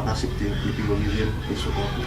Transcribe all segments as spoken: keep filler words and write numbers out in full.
Aksepte epi yo rive l e sou kont ou.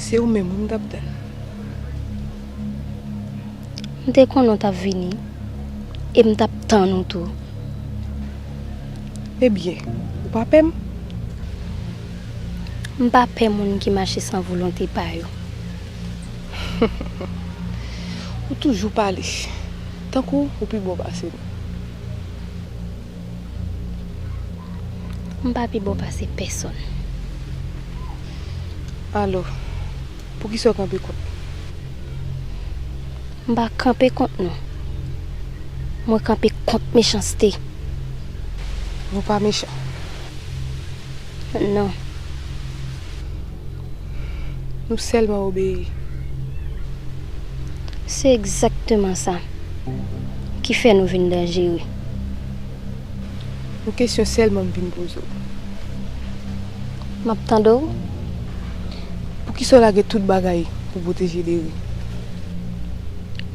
Se ou menm wi m t ap tann. M te konnen w t ap vini, e m t ap tann ou tou. Ebyen, ou pa pè m? M pa pè moun ki mache san volonte pa yo. Ou toujou pale, tankou ou pi bon pase m. M pa pi bon pase pèsonn. Alò, poukisa w kanpe kont? M pa kanpe kont nou. Mwen kanpe kont mechanste. Nou pa mechan. Non. Nou sèlman obeyi. Se egzakteman sa ki fè nou vin danjere. Yon kesyon sèlman m vin poze w. M ap tande w. Poukisa w lage tout bagay pou pwoteje Deri?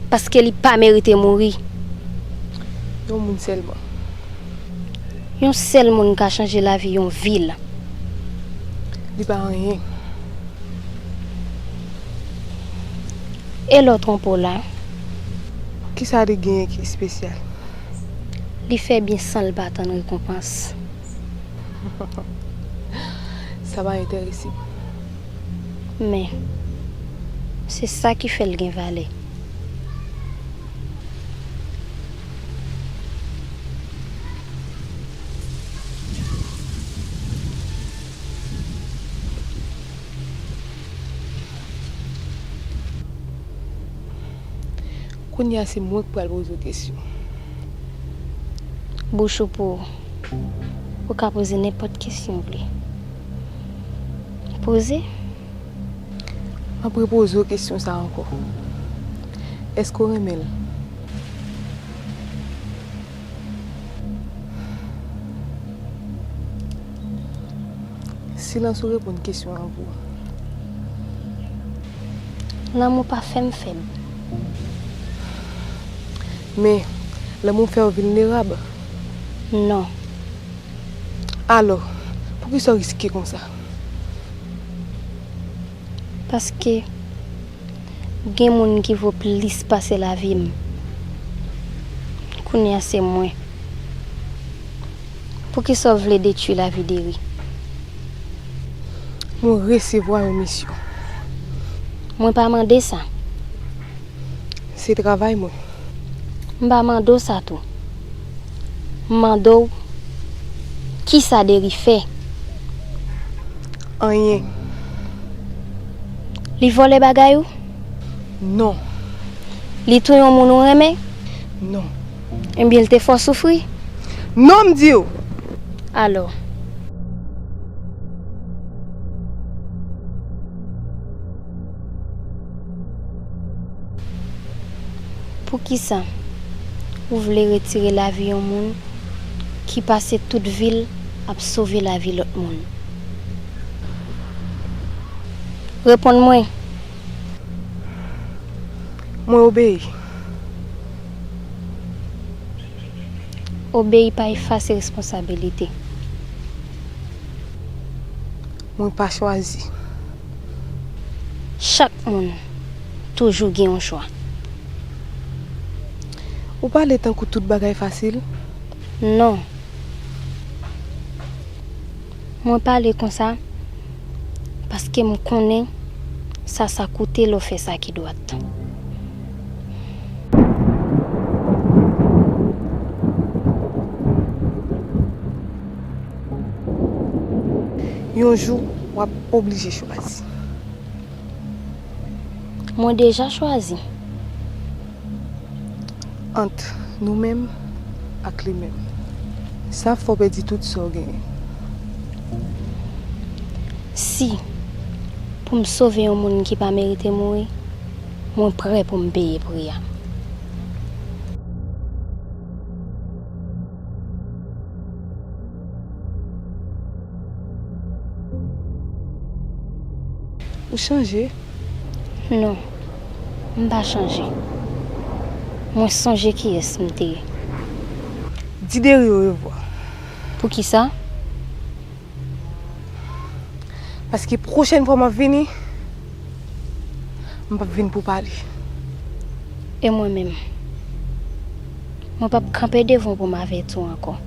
Paske li pa merite mouri. Yon moun sèlman. Yon sèl moun ka chanje lavi yon vil. Li pa anyen. E lè w twonpe w la? Kisa li genyen ki espesyal? Li fè byen san l pa tann rekonpans. Sa pa enterese m. Men, se sa ki fè l gen valè. Kounye a se mwen k pral poze w kesyon. Bouch ou pou ou. Ou ka poze nenpòt kesyon w vle. Poze. M ap repoze w kesyon sa a ankò. Èske w renmen l? Silans ou reponn kesyon an pou ou. Lanmou pa fè m fèb. Men, lanmou fè w vilnerab. Non. Alò, poukisa w riske konsa? Paske gen moun ki vo plis pase lavi m. Kounye a se mwen. Poukisa w vle detwi lavi Deri? Mwen resevwa yon misyon. Mwen pa mande sa. Se travay mwen. M pa mande w sa tou. M mande w, kisa Deri fè? Anyen. Li vòlè bagay ou? Non. Li touye yon moun ou renmen? Non. Ebyen, l te fè w soufri? Non, m di w! Alò. Poukisa ou vle retire lavi yon moun ki pase tout vi l ap sove lavi lòt moun? Reponn mwen. Mwen obeyi. Obeyi pa efase responsabilite. Mwen pa chwazi. Chak moun toujou gen yon chwa. Ou pale tankou tout bagay fasil. Non. Mwen pale konsa paske m konnen sa sa koute lè w fè sa ki dwat. Yon jou, w ap oblije chwazi. Mwen deja chwazi. Ant nou menm ak li menm. Sa ap fè w pèdi tout sa w genyen. Si pou m sove yon moun ki pa merite mouri, mwen prè pou m peye pri a. Ou chanje? Non, m pa chanje. Mwen sonje kiyès m te ye. Di Deri orevwa. Poukisa? Paske pwochèn fwa m ap vini, m p ap vin pou pale. E mwen menm? Mwen p ap kanpe devan w pou m avèti w ankò.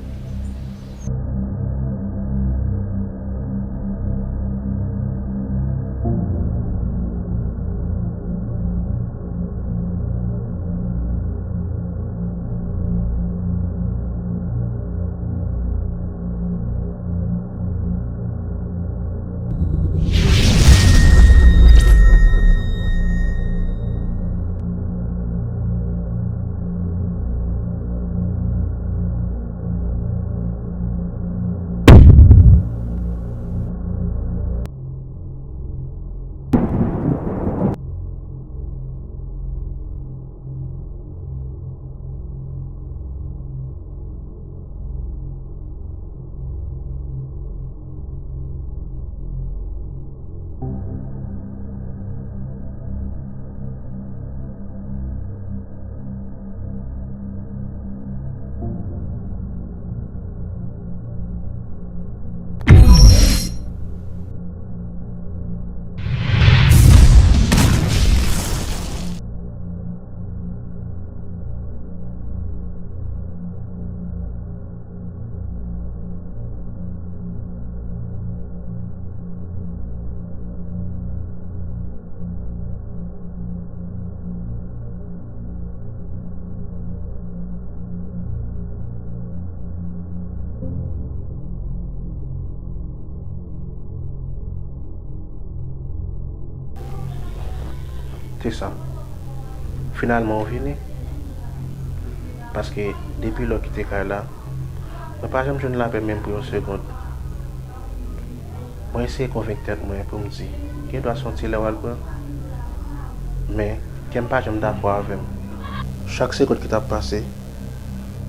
Tessa, finalman ou vini? Paske depi lè w kite kay la, mwen pa janm jwenn lapè menm pou yon segond. Mwen eseye konvenk tèt mwen pou m di, gen dwa se yon ti lè w al pran. Men, kè m pa janm dakò avè m. Chak segond ki t ap pase,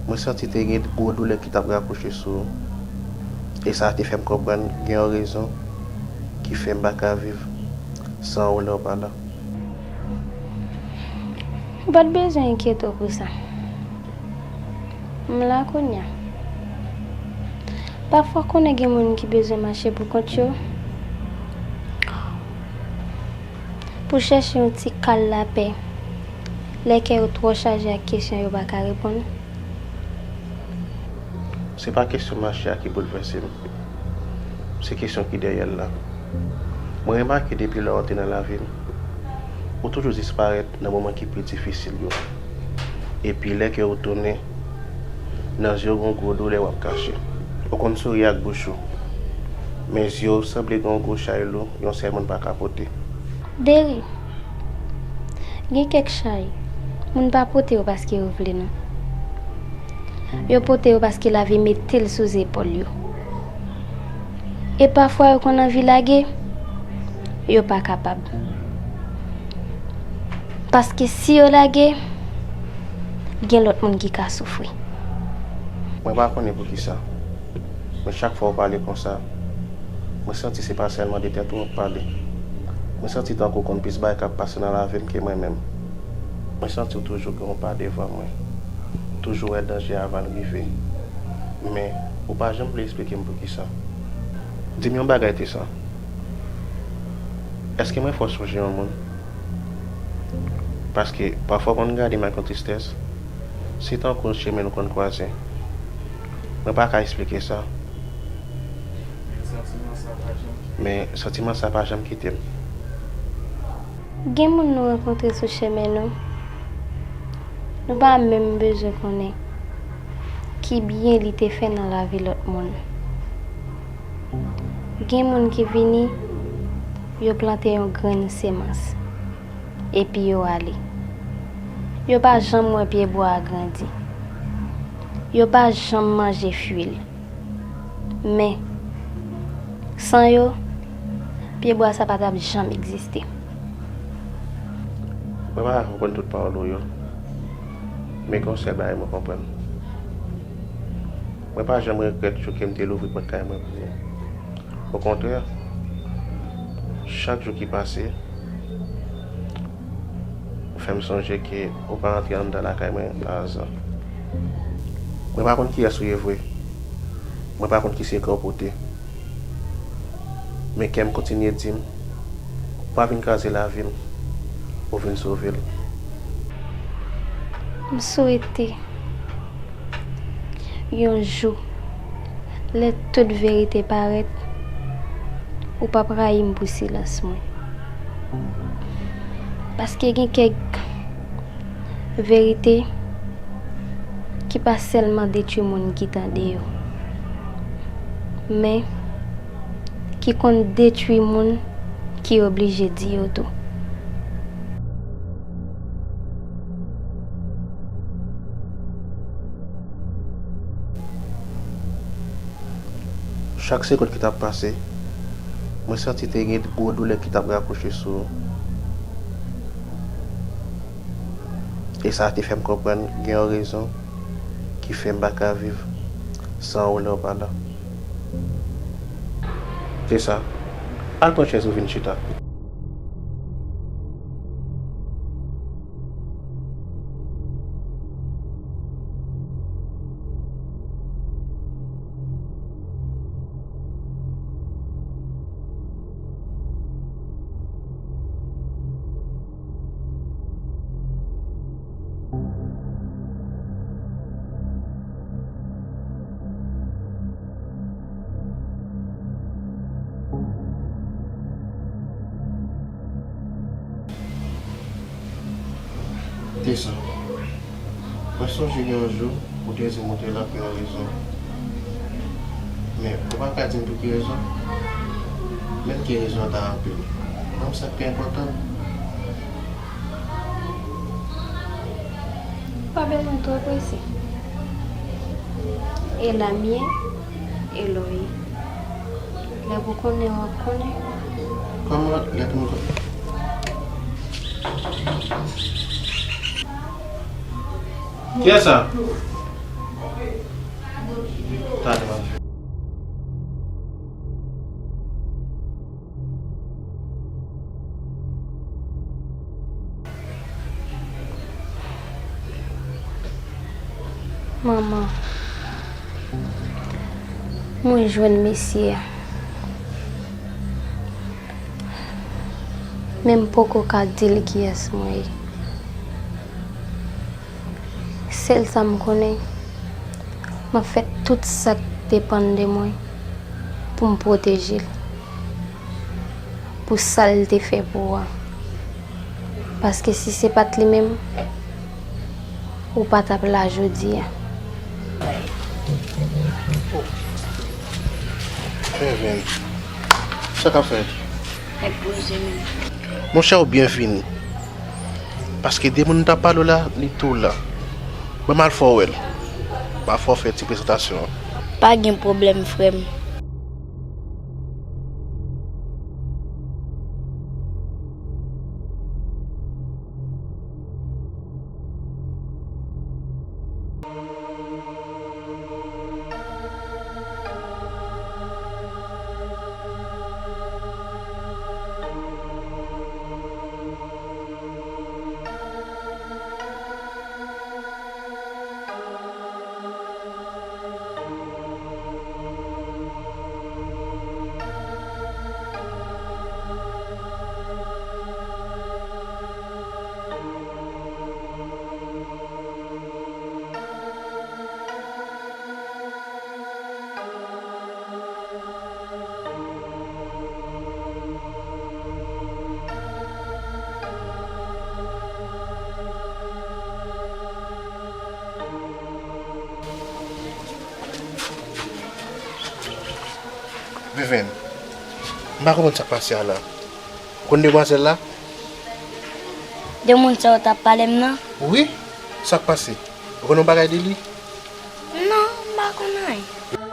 mwen santi te gen gwo doulè ki t ap rakouche sou ou. E sa te fè m konprann gen yon rezon ki fè m pa ka viv san ou lè w pa la. Ou pa t bezwen enkyete w pou sa. M la kounye a. Pafwa konnen gen moun ki bezwen mache pou kont yo pou chèche yon ti kal lapè lè kè yo twò chaje ak kesyon yo pa ka reponn. Se pa kesyon mache a ki boulvèse m. Se kesyon ki dèyè l la. Mwen remake depi lè w antre nan lavi m, ou toujou disparèt nan moman ki pi difisil yo. Epi lè ke ou tounen, nan zye w gen yon gwo doulè w ap kache. Ou konn souri ak bouch ou, men zye w sanble gen yon gwo chay lou yon sèl moun pa ka pote. Deri, gen kèk chay, moun pa pote yo paske yo vle non. Yo pote yo paske lavi mete l sou zepòl yo. E pafwa yo konn anvi lage, yo pa kapab. Paske si yo lage, gen lòt moun ki ka soufri. Mwen pa konnen poukisa, men chak fwa w pale konsa, mwen santi se pa sèlman de tèt ou w ap pale. Mwen santi tankou w konn plis bagay k ap pase nan lavi m ke mwen menm. Mwen santi w toujou gen yon pa devan mwen, toujou wè danje avan l rive. Men, ou pa janm vle eksplike m poukisa. Di m yon bagay, Tessa. Èske mwen fè w sonje yon moun? Paske, pafwa w konn gade m ak yon tristès, se tankou chemen nou konn kwaze. Mwen pa ka eksplike sa. Men, santiman sa pa janm kite m. Gen moun nou rankontre sou chemen nou, nou pa menm bezwen konnen ki byen li te fè nan lavi lòt moun. Gen moun ki vini, yo plante yon grenn semans, epi yo ale. Yo pa janm wè pyebwa a grandi. Yo pa janm manje fwi l. Men, san yo, pyebwa sa pa t ap janm egziste. Mwen pa ka konprann tout pawòl ou yo, men gen yon sèl bagay mwen konprann. Mwen pa janm regrèt jou ke m te louvri pòt kay mwen pou ou. Okontrè, chak jou ki pase, fè m sonje ke ou pa antre anndan lakay mwen pa aza. Mwen pa konn kiyès ou ye vre. Mwen pa konn ki sekrè w pote. Men kè m kontinye di m, ou pa vin kraze lavi m, ou vin sove l. M swete yon jou, lè tout verite parèt, ou p ap rayi m pou silans mwen. Paske gen kèk verite ki pa sèlman detwi moun ki tande yo, men ki konn detwi moun ki oblije di yo tou. Chak segonn ki t ap pase, mwen santi te gen gwo doulè ki t ap rakouche sou ou. E sa te fè m konprann gen yon rezon ki fè m pa ka viv san ou lè w pa la. Tessa, al pran chèz ou vin chita. Tessa, mwen sonje gen yon jou ou te di m ou te la pou yon rezon. Men, ou pa ka di m pou ki rezon? Menm ke rezon an ta anpil, ban m sa k pi enpòtan. Pa bezwen twò prese. E la m ye, e la w ye. Lè pou konnen, w ap konnen. Kòman lè pou nou konnen? Kiyès sa? Talè m ap fè. Manman, mwen jwenn mesye a. Men m poko ka di l kiyès mwen ye. Sèl sa m konnen, m ap fè tout sa k depann de mwen pou m pwoteje l, pou sa l te fè pou ou a. Paske si se pa t li menm, ou pa t ap la jodi a. Fè vin. Sa k ap fèt? Mèt poze menm. Monchè, ou byen fini. Paske de moun m t ap pale w la, li tou la. Ban m al fè w wè l. Pafwa w fè ti prezantasyon an. Pa gen pwoblèm, frè m. Vivienne, m pa konprann sa k pase a la. Ou konn demwazèl la? De moun sa yo t ap pale m nan? Wi, sa k pase? Ou konn yon bagay de li? Non, m pa konn anyen.